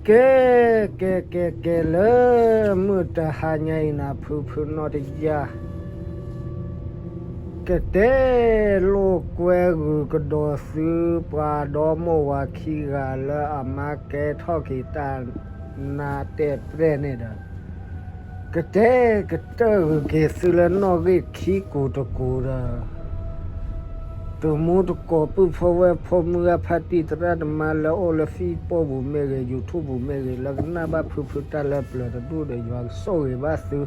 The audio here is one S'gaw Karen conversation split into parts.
ကဲ ကဲ ကဲ ကဲ လၢမုၢ်တဟါညါအံၤ နၤဖုဖုနီၢ်တယၢ် ကတဲလိာ်ကွဲဂုာ်ကဒီးသု ပှၤဒီမိၢ်ဝၤခံဂၤလၢအမါကဲထီၣ်က့ၤတၢ်နါတဲာ်ပြဲၢ်န့ၣ်ဒီး ကတဲကတၢၢ်ဂုာ်က့ၤသုလၢနီၣ်ဂံၢ်ခံကိၤတကိၤဒီး တမူတကိး ပုၢ်ဖိဝဲၢ်ဖိ မုၢ်ဂၤဖါတံၢ် သရၣ်သမါလၢအိၣ်လၢ Facebook ပူၤမ့ၢ်ဂ့ၤ YouTube ပူၤမ့ၢ်ဂ့ၤ လၢကနၣ်ဘၣ်ဖုဖုတၢ်လၢပျၢၤတဒူၣ်ဒီး ယွၤကဆိၣ်ဂ့ၤဘၣ်သု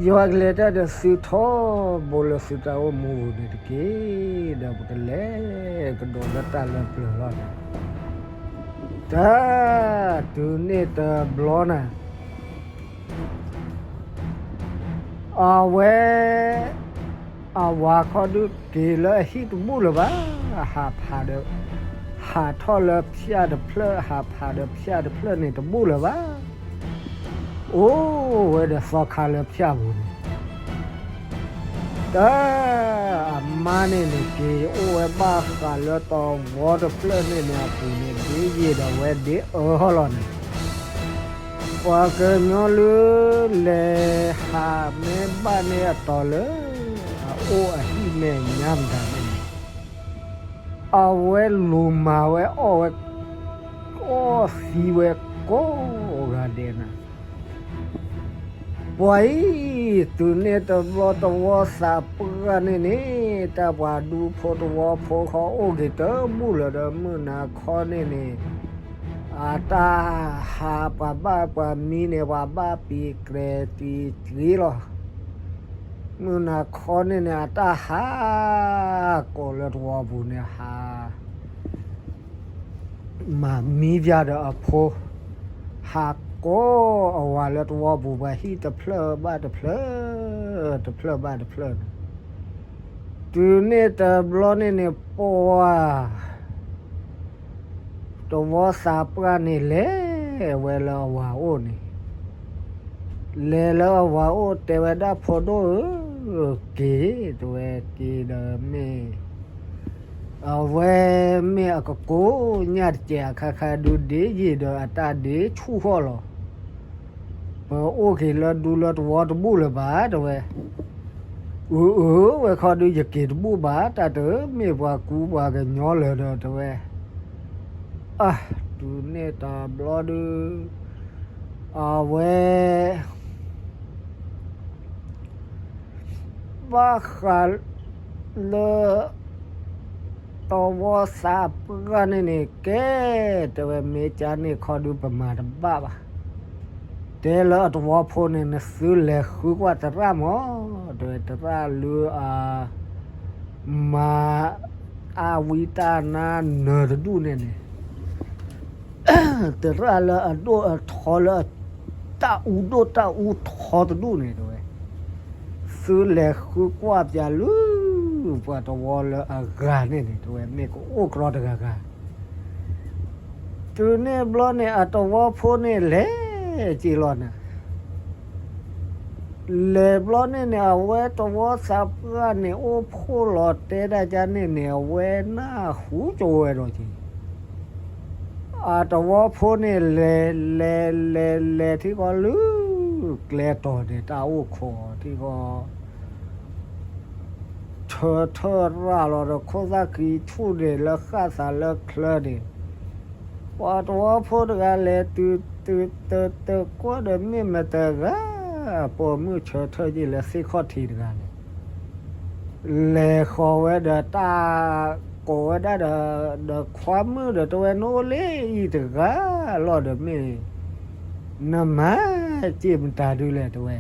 ယွၤကလဲၤတၢ်ဒီးသုထီဘိလၢသုတၢ်အိၣ်မူပူၤန့ၣ်တက့ၢ်. ဒီးပကလဲၤကဒီးလၢတၢ်လၢပျၢၤလီၤန့ၣ် တၢ် တုၤန့ၣ်တဘျီန့ၣ် အဝဲ အဝၤခီဒုးက့ၤလၢအဟံၣ်တဘူၣ်လၢၤဘၣ်. ဟးဖးဒီး ဟးထီၣ်လၢဖၠၣ်တဖျၢၣ် ဟးဖးဒီးဖၠၣ်တဖျၢၣ်န့ၣ်တဘူၣ်လၢၤဘၣ်. အိၣ်ဝဲဒီးသီခါလၢဖၠၣ်ပူၤန့ၣ် တၢ် အမါန့ၣ်န့ၣ် က့ၤအိၣ်ဝဲဘၣ်ဃးလၢတဝီတဖျၢၣ်န့ၣ်န့ၣ်အပူၤန့ၣ် ဒ်ယံာ်ဒီးဝဲဒ်အၢဟီၣ်လီၤန့ၣ် ပှၤကညီလၢလဲၤဟးမ့ၢ်ဘၣ်န့ၣ်အတီၤလၢ အအိၣ်အဟံၣ်မဲာ်ညါမတၤန့ၣ်န့ၣ် အဝဲလူၤမၤဝဲအီၣ်ဝဲ အီၣ်သံဝဲကိးဂၤဒဲးနၤ ပှၤအံၤ တုၤန့ၣ်တဘျီတဝီသးပှၢ်န့ၣ်န့ၣ် တၢ်ပှၤဒူဖိတဝီဖိဃီအိၣ်က့ၤတဘူၣ်လၢၤဒီး မုၢ်နၤခီန့ၣ်န့ၣ် အတၢ်ဟးပှၤဘၣ်ပှၤမံန့ၣ် ပှၤဘၣ်ပံၤကြဲၤတံၤတံၤလီၤ. မုၢ်နၤခီန့ၣ်န့ၣ် အတၢ်ဟး ကိးလၢတဝီပူၤန့ၣ်ဟး မၤမံပၠးဒီးအဖိ ဟးကိးအဝၤလၢတဝီပူၤ ပှၤဟံၣ်တဖျၢၣ်ဘၣ်တဖျၢၣ် တဖျၢၣ်ဘၣ်တဖျၢၣ်န့ၣ် တုၤန့ၣ်တဘျီန့ၣ်န့ၣ် ပှၤ တဝီသးပှၢ်န့ၣ်လဲၤဝဲလၢအဝၤအိၣ်န့ၣ် လဲၤလၢအဝၤအိၣ်တဲဝဲဒၣ် ဖိဒိၣ်ဧၢ, က့ၤ တဲဝဲက့ၤဒီးမ့ၢ် အဝဲမ့ၢ်အကကိးညၣ်တကဲးအခါခါဒုး ဒ်ယံာ်ဒီးအတၢ်ဒ့ဆူၣ်ဃီၣ်လီၤ. ပအိၣ်က့ၤလၢဒူလၢတဝီတဘူၣ်လၢၤဘၣ် တဲဝဲ. အၢ အၢ ဝဲခီဒုး ယက့ၤတဘူၣ်ဘၣ် တၢ်တမ့ၢ်ပှၤကူပှၤကညီလၢၤဒီး တဲဝဲ. အၢ တုၤန့ၣ်တဘျီဒုး အဝဲ ဘၣ်ဃးလၢ တဝီသးပှၢ်န့ၣ်န့ၣ် ကဲ တဲဝဲ မ့ၢ်ကန့ၣ်ခီဒုး ပမၤတဘၣ်ဘၣ်. တဲလၢအတဝီဖိန့ၣ် နသုလဲၤဃုကွၢ်သရၣ်မး တဲဝဲ သရၣ်လၢအ မၤ တၢ်ဝံတၢ်နါနၢၤတဒူၣ်န့ၣ်န့ၣ် သရၣ်လၢအဒိၣ်အထီလၢ တၢ်အူဒိၣ်တၢ်အူထီတဒူၣ်န့ၣ် တဲဝဲ သုလဲၤဃုကွၢ်ပၠးလၢ ပှၤတဝီလၢအဂၤန့ၣ်န့ၣ် တဲဝဲ မ့ၢ်ကအိၣ်ကြီတဂၤဂၤ တုၤန့ၣ်ဘျီန့ၣ် အတဝီဖိန့ၣ်လဲၤက့ၤလီၤနၤ လဲၤဘျီန့ၣ်န့ၣ် အဝဲတဝီသးပှၢ်န့ၣ် အိၣ်ဖှိၣ်လီၤတဲဒၣ်ကန့ၣ်န့ၣ် အဝဲနၢ်ဟူကၠိဝဲဒီးက့ၤ အတဝီဖိန့ၣ်လဲၤ လဲၤ လဲၤ လဲၤထံကီၢ်လၢ ကျဲတီၤန့ၣ် တၢ်အိၣ်ခိးထံကီၢ် ဆၢထၢၣ်ရၤလီၤဒီး ခိၣ်သၣ်ခံဆူၣ်န့ၣ် လၢဃၣ်သးလၢချၢန့ၣ် ပှၤတဝီဖိတဂၤလဲၤတုၤ တုၤ တုၤ တုၤကွၢ်ဒီး မ့ၢ်မတၤတဂၤ ပိာ်မုၣ်ဆၢထၢၣ်က့ၤလၢသ့ၣ်ခီၣ်ထံးတဂၤန့ၣ် လဲၤဃီၤဝဲဒီးတၢ် ကိးဝဲဒၣ်ဒီး ဒီးခွါမုၣ်ဒီး တဲဝဲ နအိၣ်လၢအံၤတဂၤလီၤဒီး မ့ၢ် နမၤစ့ၢ်မတၤဒုလဲၣ် တဲဝဲ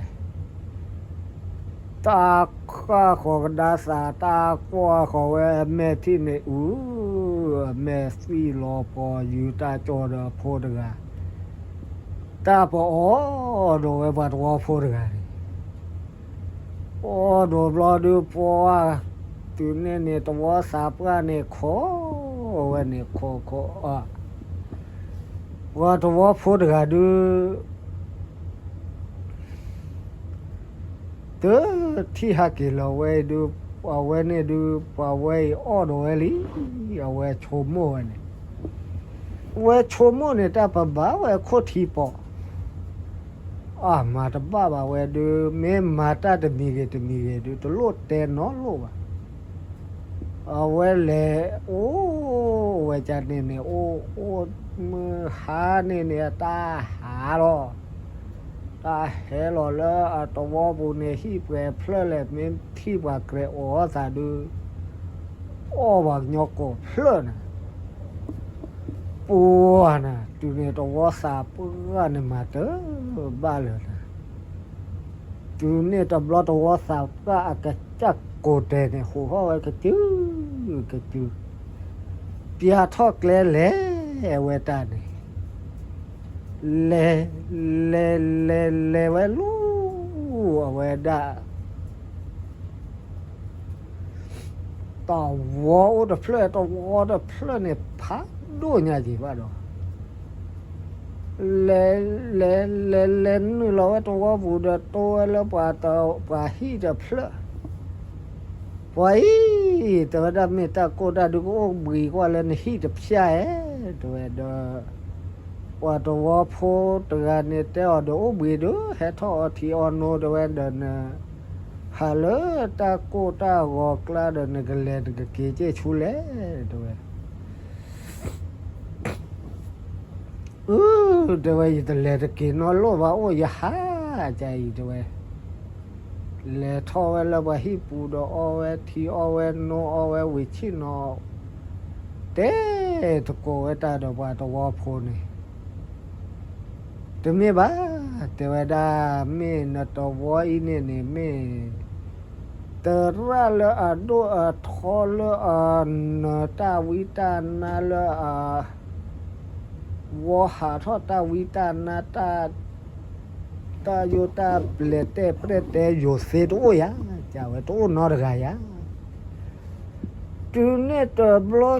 တၢ်ဃၣ်ဃီၤကဒါသး တၢ်ကွၢ်ဃီၤဝဲအမဲာ်ထံၣ်န့ၣ် အူ အမဲာ်သွံၣ်လီၤပှီၤယူၤတၢ်ကၠီဒီးအဖိတဂၤ တၢ်ပအီၣ်ဒီးဝဲပှၤတဝီဖိတဂၤန့ၣ် အီၣ်ဒီးဘျီဒုးပှၤ တုၤန့ၣ်န့ၣ် တဝီသးပှၢ်န့ၣ်ခိးဝဲန့ၣ် ခိးခိးအီၣ် ပှၤတဝီဖိတဂၤဒုး တထံၣ်ဟးက့ၤလီၤဝဲအံၤဒုး အဝဲန့ၣ်ဒုး ပှၤဝဲအံၤအီၣ်ဒီးဝဲလံ အဝဲဆိကမိၣ်ဝဲန့ၣ် ဝဲဆိကမိၣ်န့ၣ် တၢ်ပဘၣ်ဝဲခိၣ်ထံပီၤ, အမၤတဘၣ်ဘၣ်ဝဲဒုး, မ့ၢ်မၤတၢ်တမံၤဂ့ၤတမံၤဂ့ၤဒုး တလိၣ်တဲနီတလိၣ်ဘၣ်. အဝဲလဲၤအိၣ်ဝဲကန့ၣ်န့ၣ် အိၣ်အိၣ်မုၢ်ဟါန့ၣ်န့ၣ် အတၢ်ဟးလီၤ. တၢ်ဟဲလီၤလၢအသဝီပူၤန့ၣ် ဟံၣ်ပှဲၤဖျၢၣ်လဲၣ်, မ့ၢ်ထံၣ်ပှၤကြဲးအီၣ်သးဒုး အီၣ်ပှၤကညီကိးဖျၢၣ်န့ၣ်, ပှၤန့ၣ် တုၤန့ၣ်သဝီသးပှၢ်န့ၣ် မၤတဘၣ်လၢၤန့ၣ်, တုၤန့ၣ်တဘျီသဝီသးပှၢ်အကစၢ်ကိးတဲာ်န့ၣ် ဟူးထီၣ်ဝဲကတုၤကတုၤ, ပျၢ်ထီၣ်ကျဲလဲၤဝဲတၢ်န့ၣ် လဲၤ လဲၤ လဲၤ လဲၤဝဲလီၤ, အဝဲဒၣ် သဝီအိၣ်တဖျၢၣ် သဝီတဖျၢၣ်န့ၣ် ဖးဒိၣ်ညါက့ၤဘၣ်ဒီး လဲၤ လဲၤ လဲၤ လဲၤနုာ်လီၤဝဲသဝီပူၤဒီး တိဝဲလၢပှၤတ ပှၤဟံၣ်တဖျၢၣ်, ပှၤအံၤ တဲဝဲဒၣ် မ့ၢ်တၢ်ကိၢ်တၢ်ဒုးကအိၣ်ဘှံးကွၢ်လၢနဟံၣ်တဖျၢၣ်ဧါ, တဲဝဲဒီး ပှၤသဝီဖိတဂၤန့ၣ်တဲအီၤဒီး အိၣ်ဘှံးဒီး ဟဲထီၣ်အီထံအီနိ တဲဝဲဒီး နဟးလၢတၢ်ကိၢ်တၢ်ဂီၤကျါဒီး နကလဲၤနကက့ၤက့ၢ်ဆူလဲၣ် တဲဝဲ အၢ တဲဝဲ ယတလဲၤတက့ၤနီတလိၣ်ဘၣ် အိၣ်ယဟးကါအံၤ တဲဝဲ, လဲၤထီၣ်ဝဲလၢပှၤဟံၣ်ပူၤဒီး အီဝဲထံအီဝဲနိ အီဝဲဝံၤဆံၣ်နီၤ တဲသကိးဝဲတၢ်ဒီးပှၤသဝီဖိန့ၣ်, တမ့ၢ်ဘၣ်, တဲဝဲဒၣ် မ့ၢ်နသဝီအံၤန့ၣ်န့ၣ် မ့ၢ်သရၣ်လၢအဒိၣ်အထီလၢအနၢၤတၢ်ဝံတၢ်နါလၢအ ဝီဟးထီၣ်တၢ်ဝံတၢ်နါ တၢ် တၢ်ယိၣ်တၢ်ပျဲၤတဲာ်ပြဲၣ်တဲယိၤသ့တအိၣ်ယၤ, ကဝဲတအိၣ်နီတဂၤယၤ, တုၤန့ၣ်တဘျီ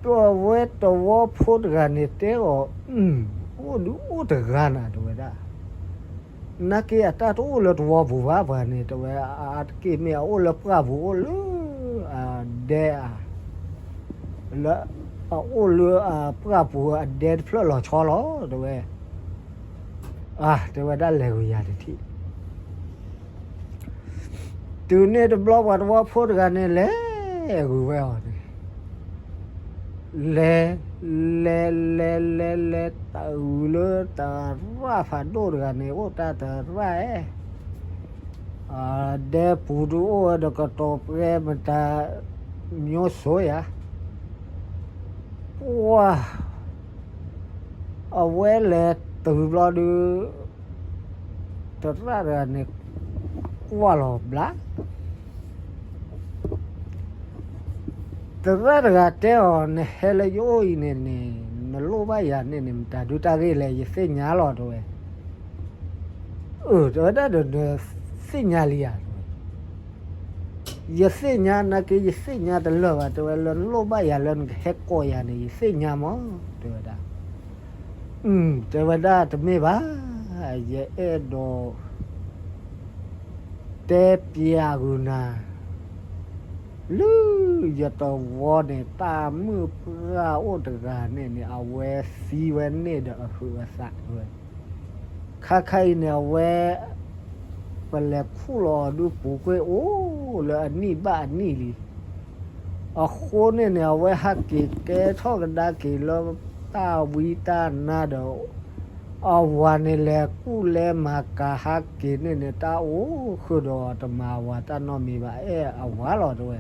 ပဝဲသဝီဖိတဂၤန့ၣ်တဲအီၤ, အိၣ်ဒုးအိၣ်တဂၤနၤ တဲဝဲဒၣ်, နာ်က့အတၢ်တအိၣ်လၢသဝီပူၤဘၣ် ပှၤန့ၣ် တဲဝဲ, အါတက့ၢ်မ့ၢ်အအိၣ်လၢပှၢ်ပူၤ အိၣ်လၢအဒဲဧါ, လၢ အအိၣ်လၢအပှၢ်ပူၤအဒဲတဖျၢၣ်လီၤဆီလီၤ တဲဝဲ, အါ တဲဝဲဒၣ်လဲၤဂုာ်ယၤတထံၣ် တုၤန့ၣ်တဘျီပှၤသဝီဖိတဂၤန့ၣ် လဲၤဂုာ်ဝဲအီၤန့ၣ်, လဲၤ လဲၤ လဲၤ လဲၤ လဲၤ တၢ်ဂုာ်လၢသရၣ်ဖးဒိၣ်တဂၤန့ၣ် အိၣ်တၢ်သရၣ်ဧၢ, ဒဲပူၤဒုးအိၣ်ဝဲဒီးကတီၤပှဲၤမတၤ မျိုးစုံယၤ, ပှၤ အဝဲလဲၤတုၤဘျီဒုး သရၣ်တဂၤန့ၣ် ကွၢ်လီၤဘျါ သရၣ်တဂၤတဲအီၤ နဟဲလၢယအိၣ်အံၤန့ၣ်န့ၣ် နလိၣ်ဘၣ်ယၤန့ၣ်န့ၣ် မတၤဒုးတၢ်ဂ့ၢ်လဲၣ် ယသ့ၣ်ညါလီၤ တဲဝဲ, အၢ တဲဝဲဒၣ်ဒီး နသ့ၣ်ညါလံဧါ တဲဝဲ, ယသ့ၣ်ညါနာ်က့ ယသ့ၣ်ညါတလၢာ်ဘၣ် တဲဝဲ, လၢနလိၣ်ဘၣ်ယၤလၢနကဟဲကိးယၤန့ၣ် ယသ့ၣ်ညါမး တဲဝဲဒၣ်, တဲဝဲဒၣ်တမ့ၢ်ဘၣ်, ယအဲၣ်ဒိး တဲပျးဂုာ်နၤ လၢယသဝီန့ၣ် တၢ်မုၣ်ပှၢ်အိၣ်တဂၤန့ၣ်န့ၣ် အဝဲသံဝဲန့ၣ်ဒီးအဟုးအသးဝဲ, ခါခါအံၤန့ၣ် အဝဲ ပလဲၤခူၣ်လီၤအီၤဒုးပူၤကွံာ်အိၣ်လၢအနံၣ်ဘၣ်အနံၣ်လံ, အဃိန့ၣ်န့ၣ် အဝဲဟးက့ၤကဲထီၣ်ကဒါက့ၤလၢတၢ်ဝံတၢ်နါဒီး အဝၤန့ၣ်လဲၤကူၣ်လဲၤမၤကၤဟးက့ၤန့ၣ်န့ၣ် တၢ်အိၣ်ဃုာ်ဒီးတမၤဝၤတၢ်နီတမံၤဘၣ် အဲၣ်အဝၤလီၤ တဲဝဲ,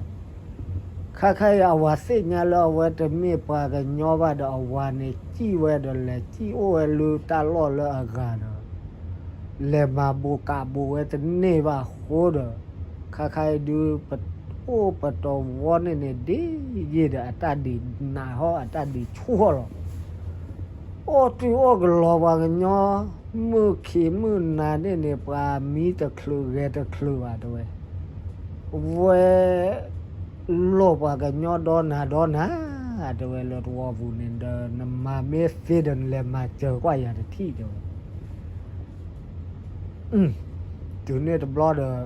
ခါခါအံၤအဝၤသ့ၣ်ညါလၢအဝဲတမ့ၢ်ပှၤကညီဘၣ်ဒီး အဝၤန့ၣ်စံၣ်ဝဲဒီးလဲၤစံၣ်အိၣ်ဝဲလၢတၢ်လီၢ်လၢအဂၤဒီး လဲၤမၤဘူးကးဘူးဝဲတန့ၢ်ဘၣ်အဃိဒီး ခါခါအံၤဒုး ပအိၣ်ပသဝီန့ၣ်န့ၣ် ဒ်ယံာ်ဒီးအတၢ်ဒုးနးဟီၣ်အတၢ်ဒုးဆူၣ်ဟီၣ်လီၤ, အိၣ်တုၤအိၣ်ကလီၤပှၤကညီ မုၢ်ခံးမုၢ်နၤန့ၣ်န့ၣ် ပှၤမံတချုးဂဲၤတချုးဘၣ် တဲဝဲ, ဝဲ လိၣ်ပှၤကညီဒီနၤဒီနၤ တဲဝဲ လၢသဝီပူၤန့ၣ်ဒီး နမၤမ့ၢ်သ့ဒီးနလဲၤမၤစၢၤကွၢ်ယၤတထံၣ် တဲဝဲ, တုၤန့ၣ်တဘျီဒီး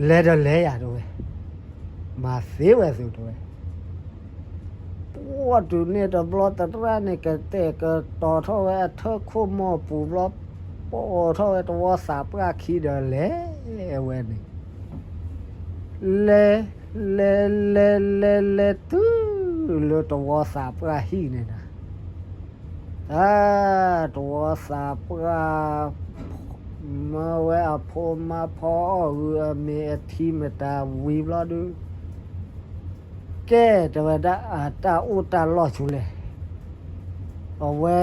လဲၤဒီးလဲၤယၤ တဲဝဲ, မၤသ့ဝဲသု တဲဝဲ, ပှၢ်တုၤန့ၣ်တဘျီသရၣ်န့ၣ် ကတဲာ်ကတီၤထီၣ်ဝဲအထၢၣ်ခိၣ်မိၢ်ပူၤဘျီ, ပိာ်ထီၣ်ဝဲတဝီသးပှၢ်ခံဒီးလဲၤဝဲန့ၣ်, လဲၤ, လဲၤလဲၤလဲၤလဲၤတုၤလၢတဝီသးပှၢ်ဟံၣ်န့ၣ်နၤ, တၢ်, တဝီသးပှၢ် မၢဝဲအဖိမါဖီအီၣ်ဂုာ်အမ့ၤအထံမတၤဝံၤဘျီဒုး, ကဲတဲဝဲဒၣ်အတၢ်အိၣ်တၢ်လီၢ်ဆူလဲၣ်, အဝဲ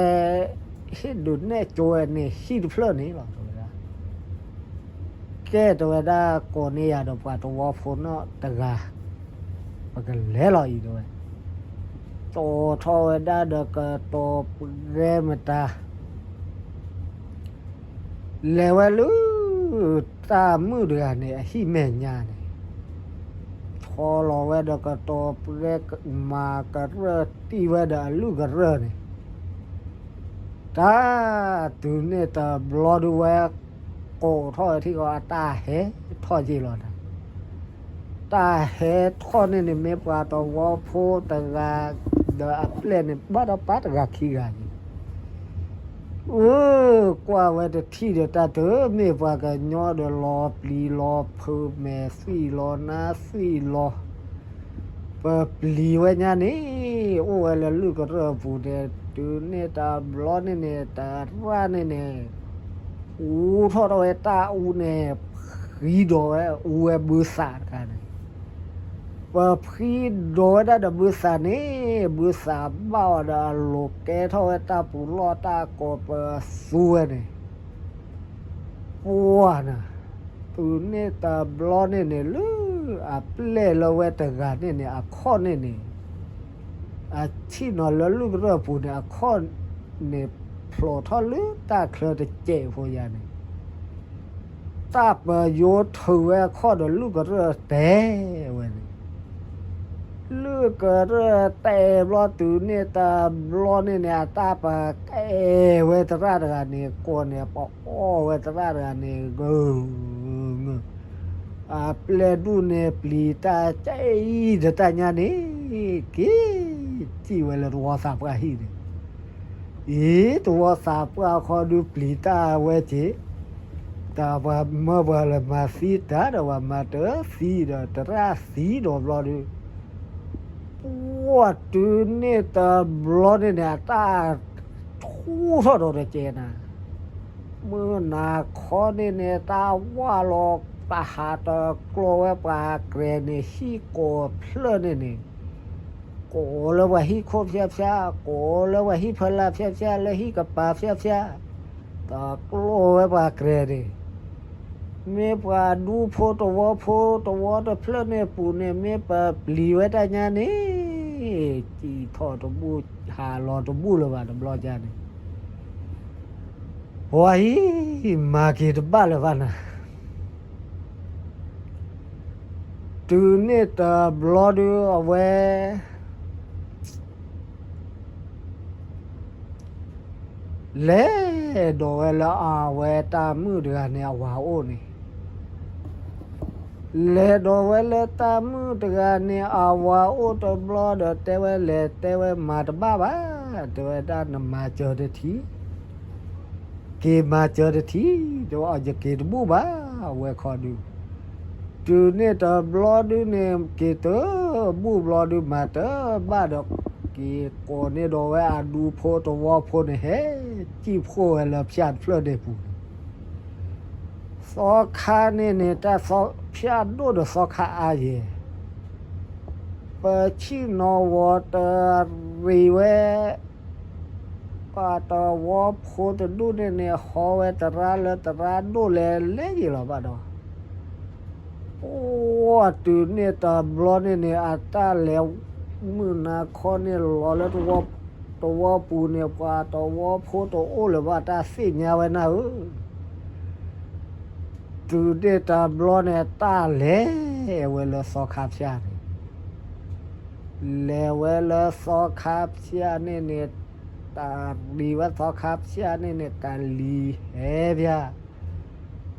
ဟ့ၣ်ဒုးနဲၣ်ကၠိဝဲန့ၣ်ဟံၣ်တဖျၢၣ်န့ၣ်လီၤ တဲဝဲဒၣ်, ကဲတဲဝဲဒၣ် ကိးန့ၢ်ယၤဒီးပှၤတဝီဖိနီၢ်တဂၤ, ပကလဲၤလီၤအံၤတဲဝဲ, တီၤထီၣ်ဝဲဒၣ်ဒီးကတီၤပှဲၤမတၤ လဲၤဝဲလၢ တၢ်မုၣ်တဂၤန့ၣ် အဟံၣ်မဲာ်ညါန့ၣ်, ဆီလီၤဝဲဒီးကတီၤပှဲၤ မၤကရၢၢ်တံၢ်ဝဲဒီးအလုၢ်ကရၢၢ်န့ၣ်, တၢ်, တုၤန့ၣ်တဘျီဒုးဝဲ ကိးထီၣ်ဝဲထံၣ်ကီးအတၢ်ဟဲထီၣ်က့ၤလီၤနၤ, တၢ်ဟဲထီၣ်န့ၣ်န့ၣ် မ့ၢ်ပှၤတဝီဖိတဂၤ ဒီးအပျဲၢ်န့ၣ် ဘၣ်ဒီးပၢ်တဂၤခံဂၤန့ၣ် အၢ, ကွၢ်ဝဲတထံၣ်ဒီးတၢ်တမ့ၢ်ပှၤကညီဒီးလီၤပျံၤလီၤဖုး မဲာ်သွံၣ်လီၤနါသွံၣ်လီၤ, ပပျံၤဝဲညါန့ၣ်, အိၣ်ဝဲလၢလုၢ်ကရၢၢ်အပူၤန့ၣ်, တုၤန့ၣ်တဘျီန့ၣ်န့ၣ် တရၣ်န့ၣ်န့ၣ် ဟူးထီၣ်ထီၣ်ဝဲတၢ်အူန့ၣ်, ဖှံဒိးဝဲအူဝဲဘုသးတခါန့ၣ် ပဖှံဒိးဝဲဒၣ်ဒီးဘုသးန့ၣ်, ဘုသးဘၣ်အီၤဒီးအလိၤကဲထီၣ်ဝဲတၢ်ပူၤလီၢ်တၢ်ကိးပသူဝဲန့ၣ်, ပှၢ်နၤ, တုၤန့ၣ်တဘျီန့ၣ်န့ၣ် လၢအပျဲၢ်လၢဝဲတဂၤန့ၣ်န့ၣ် အခီၣ်န့ၣ်န့ၣ် အထံၣ်နီၤလၢလုၢ်ကရၢၢ်ပူၤန့ၣ် အခီၣ်န့ၣ်ဖျိးထီၣ်လၢတၢ်ချၢတစဲးဖိယါန့ၣ် တၢ်ပယိထုးဝဲအခီၣ်ဒီးလုၢ်ကရၢၢ်တဲဝဲန့ၣ်, လုၢ်ကရၢၢ်တဲဘျီတုၤန့ၣ်တဘျီန့ၣ်န့ၣ် အတၢ်ပကဲဝဲသရၣ်တဂၤန့ၣ် ကိးန့ၣ် ပအီၣ်ဝဲသရၣ်တဂၤန့ၣ် ဂုၤ အပျဲၢ်ဒူၣ်န့ၣ် ပျံၤတၢ်ကဲအံၤဒီးတၢ်ညါန့ၣ် က့ၤစံၣ်ဝဲလၢတဝီသးပှၢ်ဟံၣ်န့ၣ်, အံၤ တဝီသးပှၢ်ခီဒုးပျံၤတၢ်ဝဲက့ၤ, တၢ်ပှၤမၢပှၤလၢမၤသံတၢ်ဒီးပှၤမၤတသံဒီး တရၣ်သံဒီးဘျီဒုး ပှၢ်တုၤန့ၣ်တဘျီန့ၣ်န့ၣ် အတၢ်ထူထီၣ်ဒီးတကဲနၤ, မုၢ်နၤခီန့ၣ်န့ၣ် တၢ်ဝၢ်လီၤ ပဟးတကျိဝဲပှၤကြဲၤန့ၣ် ဟံၣ်ကိးဖျၢၣ်န့ၣ်န့ၣ်, ကိးလၢပှၤဟံၣ်ခိၣ်ဖၠၣ်ဖၠၣ်, ကိးလၢပှၤဟံၣ်ဖၢလာ်ဖၠၣ်ဖၠၣ်, လၢဟံၣ်ကပၤဖၠၣ်ဖၠၣ်, တကျိဝဲပှၤကြဲၤန့ၣ် မ့ၢ်ပှၤဒူဖိတဝီဖိတဝီတဖျၢၣ်န့ၣ်ပူၤန့ၣ် မ့ၢ်ပပျံၤဝဲတၢ်ညါန့ၣ်, စံၣ်ထီၣ်တဘူၣ် ဟးလီၤတဘူၣ်လၢၤဘၣ်တဘျီညါန့ၣ်, ပှၤအံၤ မၤက့ၤတဘၣ်လၢၤဘၣ်နၤ, တုၤန့ၣ်တဘျီဒုးအဝဲ လဲၤဒိးဝဲလၢအဝဲတၢ်မုၣ်တဂၤန့ၣ်အဝၤအိၣ်န့ၣ်, လဲၤဒိးဝဲလၢတၢ်မုၣ်တဂၤန့ၣ်အဝၤအိၣ်တဘျီဒီး တဲဝဲလဲၤတဲဝဲမၤတဘၣ်ဘၣ်, တဲဝဲဒၣ်နမၤစၢၤတထံး က့ၤမၤစၢၤတထံး, တဲဝဲအီၤယက့ၤတဘူၣ်ဘၣ်, အဝဲခီဒုး တုၤန့ၣ်တဘျီဒုးန့ၣ် က့ၤတဘူၣ်ဘျီဒုး မၤတဘၣ်ဒီး က့ၤကိးန့ၢ်ဒီးဝဲအဒူဖိတဝီဖိန့ၣ် ဟဲစံၣ်ဖှိၣ်ဝဲလၢဖၠၣ်တဖျၢၣ်န့ၣ်ပူၤန့ၣ်, သီခါန့ၣ်န့ၣ် တၢ်သီဖၠၣ်ဒိၣ်ဒီးသီခါအါယဲၢ် ပဆံၣ်နီၤဝီၤတရံးဝဲ ပှၤတဝီဖိတဒူၣ်န့ၣ်န့ၣ် ဟီဝဲသရၣ်လၢသရၣ်ဒိၣ်လဲၤလဲၤယံာ်လီၤဘၣ်ဒီး, ပှၢ်တုၤန့ၣ်တဘျီန့ၣ်န့ၣ် အတၢ်လဲၤမုၢ်နၤခီန့ၣ်လီၤလၢ တဝီပူၤန့ၣ် ပှၤတဝီဖိတအိၣ်လၢၤဘၣ် တၢ်သ့ၣ်ညါဝဲနၤဧၢ တုၤန့ၣ်တဘျီန့ၣ် တၢ်လဲၤဝဲလၢသီခါဖၠၣ်န့ၣ်, လဲၤဝဲလၢသီခါဖၠၣ်န့ၣ်န့ၣ်, တၢ်လံၤဝဲသီခါဖၠၣ်န့ၣ်န့ၣ် တၢ်လံၤဟဲဖၠၣ်,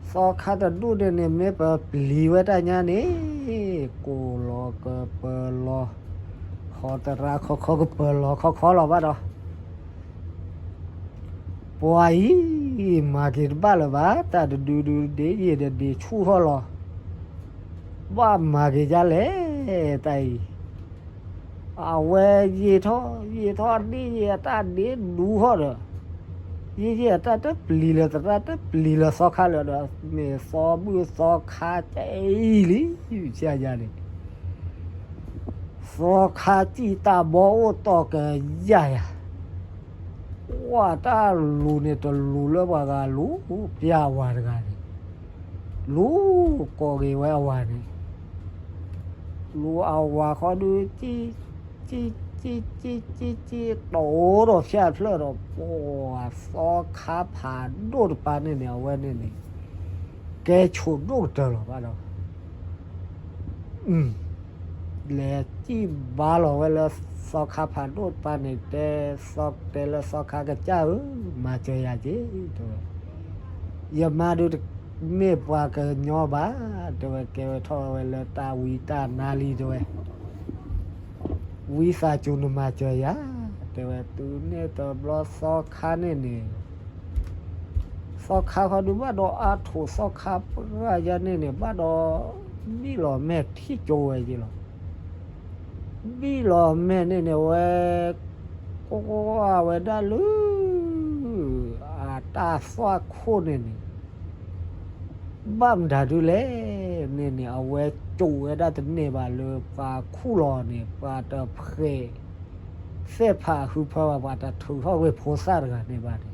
သီခါတဒူၣ်န့ၣ်န့ၣ် မ့ၢ်ပပျံၤဝဲတၢ်ညါန့ၣ်, ကိၢ်လီၤကပၢၤလီၤ, ခီသရၣ်ခီခီကပၢၤလီၤခီခီလီၤဘၣ်ဒီး, ပှၤအံၤ မၤက့ၤတဘၣ်လၢၤဘၣ်, တၢ်တဒုဒုဒ့ယ့ၢ်ဒီး ဒ့ဆူၣ်ထီၣ်လီၤ, ဘၣ်မၤက့ၤဒ်လဲၣ်, တၢ်အံၤ, အဝဲယ့ၢ်ထီၣ် ယ့ၢ်ထီၣ်ဒ့ယ့ၢ်အတၢ်ဒ့ဒူထီၣ်ဒီး, ယ့ၢ်ယ့ၢ်အတၢ်တပျံၤလၢၤသရၣ် တပျံၤလၢၤသီခါလၢာ်ဒီး မ့ၢ်သီဘူၣ်သီခါကအံၤလံ, ဆဲယၤန့ၣ် သီခါစံၣ်တၢ်ဘီအိၣ်တီၢ်ကယၢ်ယၤ, ကွၢ်တၢ်လူၤန့ၣ် တလူၤလၢပှၤဂၤလူၤ, ပျဲအဝၤတဂၤန့ၣ်, လူၤကိးက့ၤဝဲအဝၤန့ၣ်, လူၤအဝၤဃီဒုး ကံၣ် ကံၣ် ကံၣ် ကံၣ် ကံၣ် ကံၣ် တအိၣ်ဒီးဖၠၣ်ဖျၢၣ်ဒီး ပှၤသီခါဖးဒိၣ်တပၤန့ၣ်န့ၣ် အဝဲန့ၣ်န့ၣ် ကဲဆိးဒိၣ်ကတၢၢ်လီၤဘၣ်ဒီး လဲၤစံၣ်ဘါလီၤဝဲလၢသီခါဖးဒိၣ်တပၤန့ၣ် တဲသီ တဲလၢသီခါကစၢ်ဧၢ, မၤစၢၤယၤက့ၤ တဲဝဲ, ယမါဒုးတမ့ၢ်ပှၤကညီဘၣ်, တဲဝဲ, ကဲဝဲထီၣ်ဝဲလၢတၢ်ဝံတၢ်နါလံ တဲဝဲ, ဝံသးစူၤနမၤစၢၤယၤ, တဲဝဲ, တုၤန့ၣ်တဘျီသီခါန့ၣ်န့ၣ် သီခါခီဒုးဘၣ်ဒီးအါထိးသီခါပှၢ်ယါန့ၣ်န့ၣ် ဘၣ်ဒီး ဘံၣ်လီၤမဲာ်ထံၣ်ကၠိဝဲက့ၤလီၤ. ဘံၣ်လီၤမဲာ်န့ၣ်န့ၣ် အဝဲ ကွၢ်ဝဲဒၣ်လၢ အတၢ်သွၣ်ခိၣ်န့ၣ်န့ၣ် ဘၣ်မတၤဒုလဲၣ်န့ၣ်န့ၣ် အဝဲစိာ်ဝဲဒၣ်တန့ၢ်ဘၣ်လၢပှၤခူၣ်လီၤန့ၣ် ပှၤတဖှဲး သဲၣ်ဖးဟုဖၢဘၣ် ပှၤတထုးထီၣ်ကွံာ်ဖိသၣ်တဂၤန့ၣ်ဘၣ်န့ၣ်,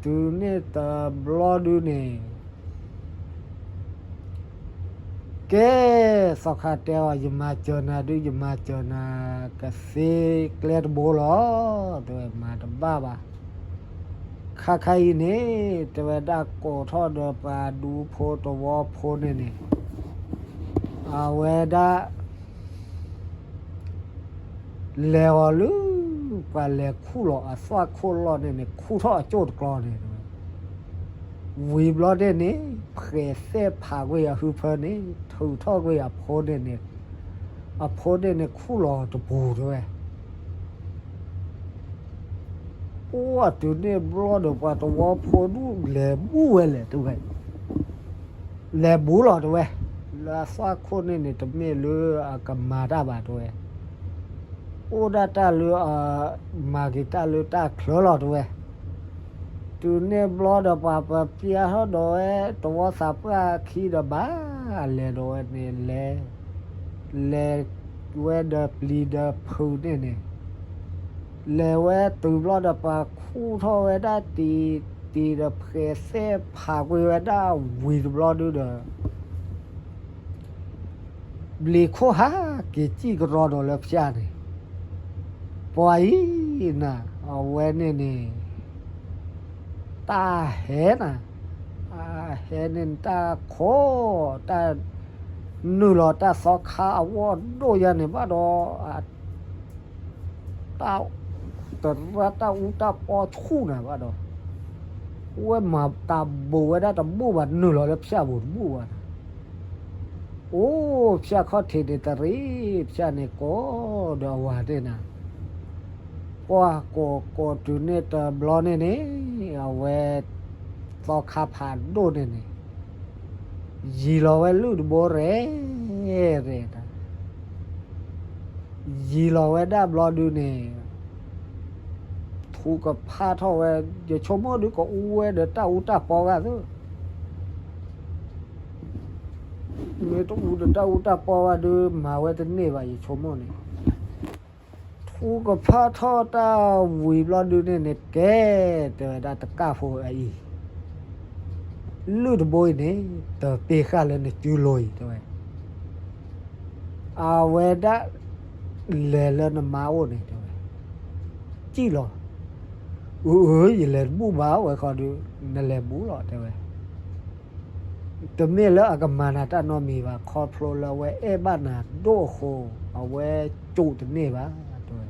တုၤန့ၣ်တဘျီဒုန့ၣ် ကဲ သီခါတဲအီၤ ယမၤစၢၤနၤဒု ယမၤစၢၤနၤ ကသ့ကျဲတဘိလီၤ, တဲဝဲ မၤတဘၣ်ဘၣ်. ခါခါအံၤန့ၣ် တဲဝဲဒၣ်ကိးထီၣ်ဒီးပှၤဒူဖိတဝီဖိန့ၣ်န့ၣ် အဝဲဒၣ် လဲၤအီၤလၢ ပှၤလဲၤခူၣ်လီၤအသွၣ်ခိၣ်လီၢ်န့ၣ်န့ၣ် ခူၣ်ထီၣ်အကၠိၣ်တကျီန့ၣ် ဝံၤဘျီဒဲန့ၣ် ဖှဲးသဲၣ်ဖးကွံာ်အဟုဖၢန့ၣ် ထုးထီၣ်ကွံာ်အဖိန့ၣ်န့ၣ်, အဖိန့ၣ်န့ၣ် ခူၣ်လီၤတပူၤတဲဝဲ. အိၣ်တုၤန့ၣ်ဘျီဒီး ပှၤတဝီဖိဒူၣ်လဲၤဘူၣ်ဝဲလဲၣ်တဲဝဲ, လဲၤဘူးလီၤတဲဝဲ, လၢအသွၣ်ခိၣ်န့ၣ်န့ၣ် တမ့ၢ်လၢအကမၤတၢ်ဘၣ်တဲဝဲ, အိၣ်ဒၣ်တၢ်လၢအ မၤက့ၤတၢ်လၢတၢ်ချၢလီၤတဲဝဲ. တုၤန့ၣ်ဘျီဒီး ပှၤပပျဲထီၣ်ဒီးဝဲ တဝီသးပှၢ်ခံဒီးဘၣ် လဲၤဒီးဝဲန့ၣ်လဲၤ, လဲၤဝဲဒီးပျံၤဒီးဖုးန့ၣ်န့ၣ်, လဲၤဝဲတုၤဘျီဒီး ပှၤခူၣ်ထီၣ်ဝဲဒၣ်တံၤ တံၤဒီးဖှဲးသဲၣ်ဖးကွံာ်ဝဲဒၣ်ဝံၤတဘျီဒုဒီး ဘျံးခိၣ်ဟးက့ၤစံၣ်ကရီဒီးလၢဖၠၣ်န့ၣ်, ပှၤအံၤနၤ အဝဲန့ၣ်န့ၣ် တၢ်ဟဲနၤ, အဟဲန့ၣ် တၢ်ခိး တၢ် နုာ်လီၤတၢ်သီခါအဂီၢ်ဒိၣ်ယါန့ၣ်ဘၣ်ဒီး တၢ် တရၣ်တၢ်အူတၢ်ပီဆူၣ်နၤဘၣ်ဒီး ဝဲမၤတၢ်ဘူးဝဲဒၣ်တဘူးဘၣ် နုာ်လီၤလၢဖၠၣ်ပူၤတဘူးဘၣ်နၤ, အိၣ်ဖၠၣ်ခီၣ်ထံးန့ၣ်တရံး ဖၠၣ်န့ၣ်ကိးဒီးအဝၤန့ၣ်နၤ, ကွၢ်ကိးကိးတုၤန့ၣ်တဘျီန့ၣ်န့ၣ် အဝဲ သီခါဖးဒိၣ်န့ၣ်န့ၣ် ယံၤလီၤဝဲလုၢ်တဘိရဲၣ်ရဲၣ်တၢ် ယံၤလီၤဝဲဒၣ်ဘျီဒုန့ၣ် ထူကဖးထီၣ်ဝဲ ယဆိကမိၣ်ဒုးကအူဝဲဒီးတၢ်အူတၢ်ပီဂၤသၢ, မ့ၢ်တအူဒီးတၢ်အူတၢ်ပီဂၤဒုး မၤဝဲတန့ၢ်ဘၣ် ယဆိကမိၣ်န့ၣ် ထူကဖးထီၣ်တၢ်ဝံၤဘျီဒုန့ၣ်န့ၣ် ကဲ တဲဝဲဒၣ်တကၣ်ဖိအံၤ လုၢ်တဘိအံၤန့ၣ် တပ့ၤဃာ်လၢနစုလိၤအံၤ တဲဝဲ, အဝဲဒၣ် လဲၤလၢနမါအိၣ်န့ၣ် တဲဝဲ, စံၣ်လီၤ, အၢ အၢ ယလဲၤတဘူၣ်ဘၣ်ဝဲခီဒုး နလဲၤဘူးလီၤ တဲဝဲ, တမ့ၢ်လၢအကမၤနၤတၢ်နီတမံၤဘၣ် ခီဖျိလၢအဝဲအဲၣ်ဘၣ်နၤဒိၣ်အဃိ အဝဲစိာ်တန့ၢ်ဘၣ် တဲဝဲ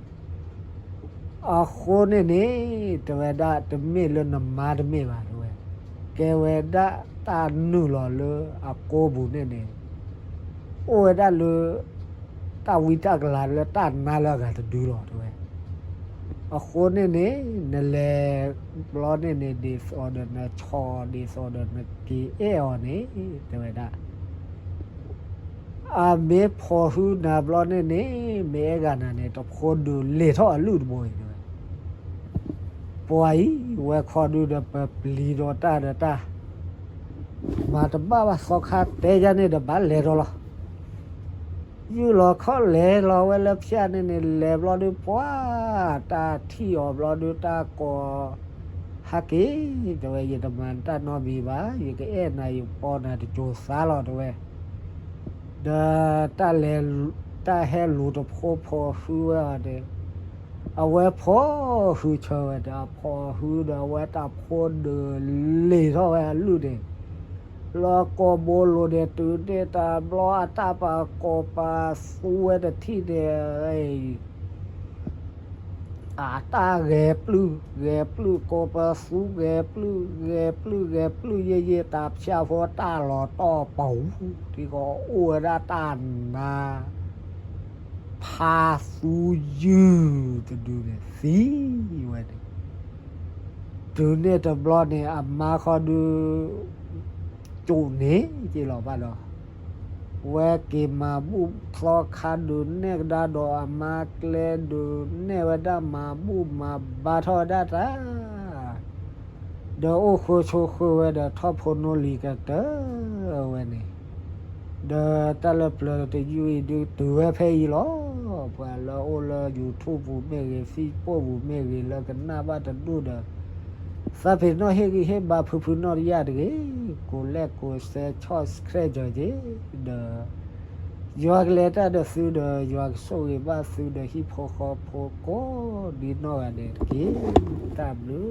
အဃိန့ၣ်န့ၣ် တဲဝဲဒၣ်တမ့ၢ်လၢနမါတမ့ၢ်ဘၣ် တဲဝဲ, ကဲဝဲဒၣ်တၢ်နုာ်လီၤလၢအကိာ်ပူၤန့ၣ်န့ၣ် အိၣ်ဝဲဒၣ်လၢ တၢ်ဝံတၢ်ကလၤလၢတၢ်နါလၢအဂၤတဒုလီၤ တဲဝဲ. အဃိန့ၣ်န့ၣ် နလဲၤဘျီန့ၣ်န့ၣ် ဒ်သိးဒီးနဆီၣ် ဒ်သိးဒီးနက့ၤအဲၣ်အီၤန့ၣ် တဲဝဲဒၣ် အမ့ၢ်ဖီၣ်ဟုနၤဘျီန့ၣ်န့ၣ် မ့ၢ်အဲၣ်ဂၤနၤန့ၣ် တဖိဒုးလ့ၤထီၣ်အလုၢ်တဘိအံၤ တဲဝဲ. ပှၤအံၤ ဝဲခီဒုဒီး ပပျံၤဒီးတၢ်ဒီးတၢ် မၤတဘၣ်ဘၣ် သီခါတဲယၤန့ၣ်ဒီး ဘၣ်လဲၤဒီးလီၤ. ယုၢ်လီၤခီၣ်လဲၤလီၤဝဲလၢဖၠၣ်န့ၣ်န့ၣ် လဲၤဘျီဒုး ပှၤတၢ်ထံၣ်အီၤဘျီဒုး တၢ်ကိး ဟဲက့ၤ တဲဝဲ, ယတမၤတၢ်နီတမံၤဘၣ်, ယကအဲၣ်နၤ ယပီနၤတစိၤသးလီၤ တဲဝဲ. ဒီး တၢ်ဟဲလူၤတဖိဖီၣ်ဟုဝဲအီၤန့ၣ် အဝဲဖီၣ်ဟုဆၢဝဲဒီး ဖီၣ်ဟုဒီး အဝဲတၢ်ဖိဒုးလ့ၤထီၣ်ဝဲအလုၢ်န့ၣ် လၢကိာ်ဘိလိၤန့ၣ် တုၤန့ၣ်တဘျီ အတၢ်ပာ်ကိးပာ်သူဝဲတထံၣ်န့ၣ် အတၢ်ဂဲၤပျုၢ် ဂဲၤပျုၢ် ကိးပာ်သူ ဂဲၤပျုၢ် ဂဲၤပျုၢ် ဂဲၤပျုၢ်ယဲၢ်ယဲၢ် တၢ်ဖၠၣ်ဖိတၢ်လီၤတီၢ်ပူၤ ထံကီၢ်အိၣ်ဝဲဒၣ်တၢ်နါ ဖါသူယုၢ်တဒုန့ၣ် သံဝဲန့ၣ် တုၤန့ၣ်တဘျီန့ၣ် အမါခီဒု ကၠိၣ်န့ၢ်က့ၤလီၤဘၣ်ဒီး ဝဲက့ၤမၤဘူၣ်သီခါဒုးနဲၣ်ကဒါဒီးအမါကျဲဒုးနဲၣ်ဝဲဒၣ် မၤဘူၣ်မၤဘါထီၣ်ဝဲဒၣ်တၢ် ဒီးအိၣ်ဃုဆိးဃုဝဲဒီးထီၣ်ဖိနီၣ်လံၤကတၢၢ်ဝဲန့ၣ် ဒီးတၢ်လၢပျၢၤတယုၢ်အံၤဒုးတုၤဝဲဖဲအံၤလီၤ. ပှၤလၢအအိၣ်လၢ YouTube ပူၤမ့ၢ်ဂ့ၤ Facebook ပူၤမ့ၢ်ဂ့ၤ လၢကနၣ်ဘၣ်တဒူၣ်ဒီး သးပ့ၤနီၣ်ဟ့ၣ်ဂံၢ်ဟ့ၣ်ဘါဖုဖုနီၣ်တယၢ်တဂ့ၤ, ကိးလဲၣ်ကိးစဲး subscribe ကၠီက့ၤ ဒီး ယွၤကလဲၤတၢ်ဒီးသုဒီး ယွၤကဆိၣ်ဂ့ၤဘၣ်သုဒီးဟံၣ်ဖိဃီဖိကိးဒ်နီၢ်ဂၤဒဲးတက့ၢ်. တၢ်ဘျုး